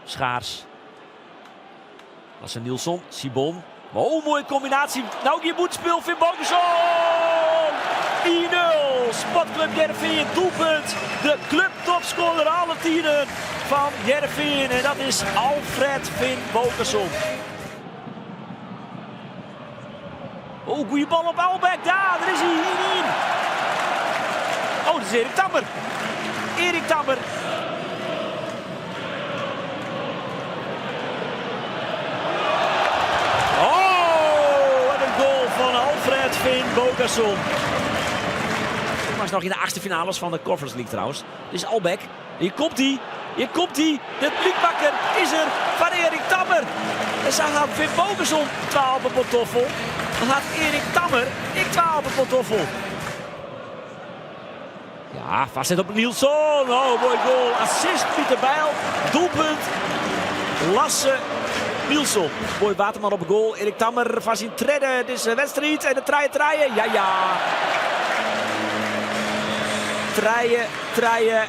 Schaars. Lasse Nilsson, Sibon. Oh, mooie kombinaasje. No gjin bûtenspul, Finnbogason! 1-0. Sportclub Hearrenfean, doelpunt. De clubtopscorer alle tiden fan Hearrenfean. En dat is Alfred Finnbogason. Oh, goede bal op Albaek. Daar, daar is hij. 1-1. Oh, dat is Erik Tammer. Erik Tammer. Oh, wat een goal van Alfred Finnbogason. Maar is nog in de achtste finales van de Conference League trouwens. Dit is Albaek. Hier komt hij. Hier komt hij. De lykmakker is er van Erik Tammer. En sa hat Finnbogason 12 op de pantoffel. Dan hat Erik Tammer ek 12 op de pantoffel. Ja, vastzet op Nilsson. Oh, mooi goal. Assist Pieter Bijl. Doelpunt Lasse Nilsson. Mooi Waterman op goal. Erik Tammer van zijn tredde deze wedstrijd. En de trije trije. Ja, ja. Trije, trije.